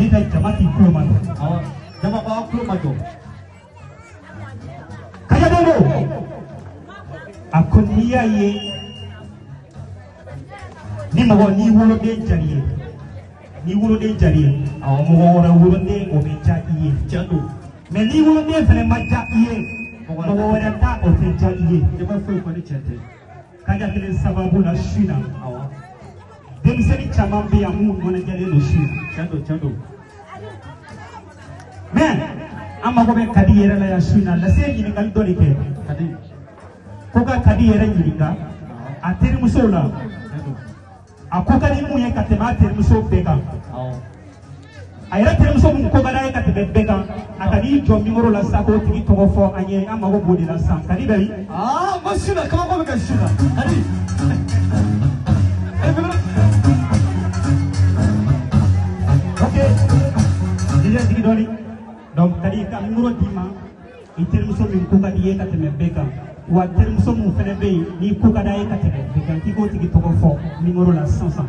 N bɛ fɛ jama k'i tulo majɔ. Awɔ, jama b'aw tulo majɔ. Kaja Dondo a ko n'i y'a ye ni mɔgɔ n'i woloden diyar'i ye, n'i woloden diyar'i ye, awɔ, mɔgɔ wɛrɛ woloden o bɛ diya i ye. Tiɲɛ don. Mais n'i woloden fɛnɛ ma diya i ye, mɔgɔ wɛrɛ ta o tɛ diya i ye. I ma foyi fɔ ni tiɲɛ tɛ. Kaja kelen sababu la su in na, Awɔ, denmisɛnnin caman bɛ yan minnu nɔnɔjɛlen don su in na. Tiɲɛ don, tiɲɛ don. Mais an mago bɛ Kadi yɛrɛ la yan su in na. Lase ye ɲininkali dɔ de kɛ. Kadi. Ko ka Kadi yɛrɛ ɲininka a terimusow la. Tiɲɛ don. A ko ka di mun ye ka tɛmɛ a terimuso bɛɛ kan. Awɔ. A yɛrɛ terimuso mun ko ka d'a ye ka tɛmɛ bɛɛ kan, a ka n'i jɔ micro la sisan k'o tigi tɔgɔ fɔ an ye, an mago b'o de la sisan. Kadi bɛ min? Aa, n ko su la kabako bɛ kɛ su la. Kadi. Ok, DJ jigi dɔɔni. Donc Kadi ka micro d'i ma, i terimuso min ko ka di i ye ka tɛmɛ bɛɛ kan, wa terimuso mun fɛnɛ bɛ yen n'i ko ka d'a ye ka tɛmɛ bɛɛ kan, k'i k'o tigi tɔgɔ fɔ micro la sisan sisan.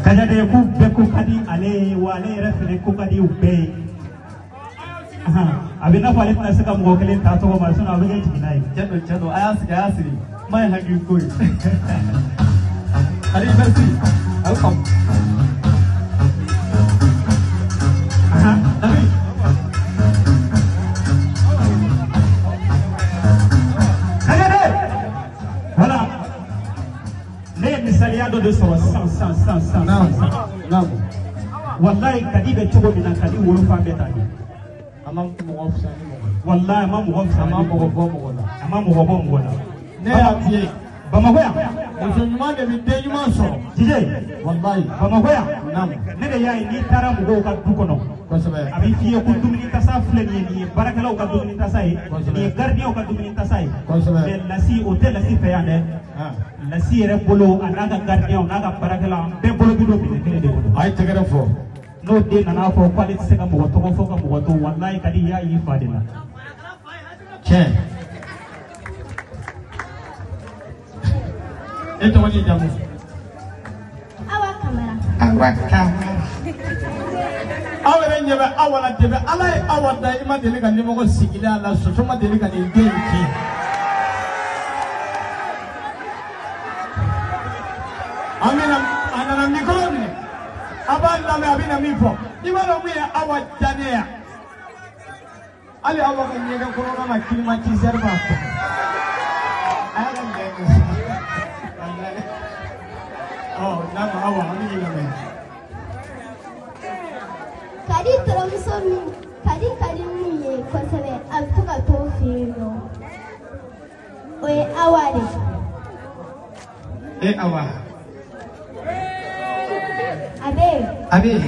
Kaja de k'u bɛɛ ko ka di ale ye, wa ale yɛrɛ fɛnɛ ko ka di u bɛɛ ye. A bɛ n'a fɔ ale tɛna se ka mɔgɔ kelen ta tɔgɔ ma, sinon a bɛ kɛ jiginna ye. Tiɲɛ don, tiɲɛ don. A y'a sigi, a y'a sigi. Kuma ye hakili ko ye. Kadi, merci. A bɛ faamu. Nabi. Kaja de. Voilà. Ne ye misaliya dɔ de sɔrɔ sisan sisan sisan sisan sisan. Naamu. Walayi Kadi bɛ cogo min na, Kadi wolofa bɛɛ t'a ye. A ma mɔgɔ fisaya ni mɔgɔ ye. Walayi a ma mɔgɔ fisaya. A ma mɔgɔ bɔ mɔgɔ la. A ma mɔgɔ bɔ mɔgɔ la. Ne y'a f'i ye. Bamakɔ yan. Muso ɲuman de bɛ den ɲuman sɔrɔ. DJ. Walayi. Bamakɔ yan. Naamu. Ne de y'a ye n'i taara mɔgɔw ka du kɔnɔ. Kosɛbɛ. A bɛ f'i ye ko dumuni tasa filɛ nin ye, nin ye baarakɛlaw ka dumuni tasa ye, nin ye gardien ka dumuni tasa ye. Kosɛbɛ. Mais Lasi o tɛ Lasi fɛ yan dɛ. Lasi yɛrɛ bolo a n'a ka gardien n'a ka baarakɛlaw an bɛɛ bolo bɛ don minɛn kelen de kɔnɔ. A ye tɛgɛrɛ fɔ. N'o den nana fɔ k'ale tɛ se ka mɔgɔ tɔgɔ fɔ ka mɔgɔ to, walayi Kadi y'a y'i fa de la. Tiɲɛ. E tɔgɔ n'i jamu? Awa Kamara. Awa Kamara. Aw yɛrɛ ɲɛ bɛ Awa la depi Ala ye Awa da, i ma deli ka ɲɛmɔgɔ sigilen a la, soso ma deli ka nin den in kin. An bɛna a nana micro minɛ, a b'a lamɛn a bɛna min fɔ. I b'a dɔn mun ye Awa diya ne ye? Hali Awa ka ɲɛgɛn kɔnɔna na climatiseur b'a kɔnɔ. A y'a ka nɛn de sa. Ɔ n'a ma Awa, an bɛ k'i lamɛn. Kadi terimuso min Kadi ka di min ye kosɛbɛ, a bɛ to ka t'o fɛ yen nɔ. O ye Awa de ye. E Awa. A bɛ yen. A bɛ yen.